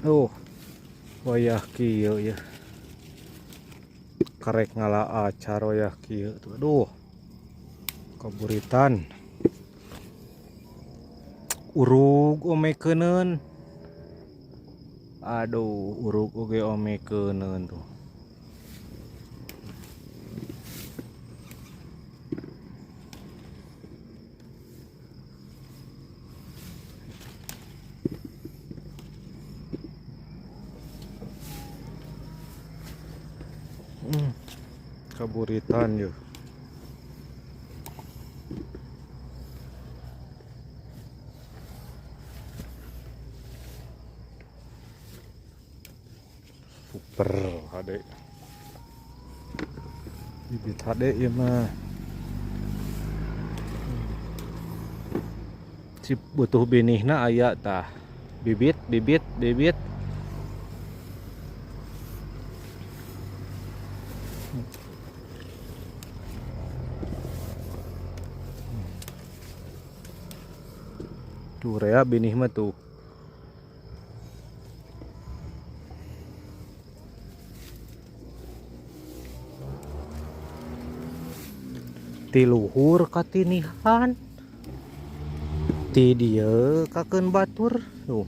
Oh, wayah kieu ya. Karek ngala acar wayah kieu tuh. Aduh. Kaburitan. Urug omekeuneun. Aduh, urug oge omekeuneun tuh. Kaburitan yeuh. Super hade. Bibit hade ieu mah. Si butuh binihna aya tah. Bibit, bibit, bibit. Tuh rea binih mah tuh. Ti luhur katinihan. Ti dieu kakeun batur tuh.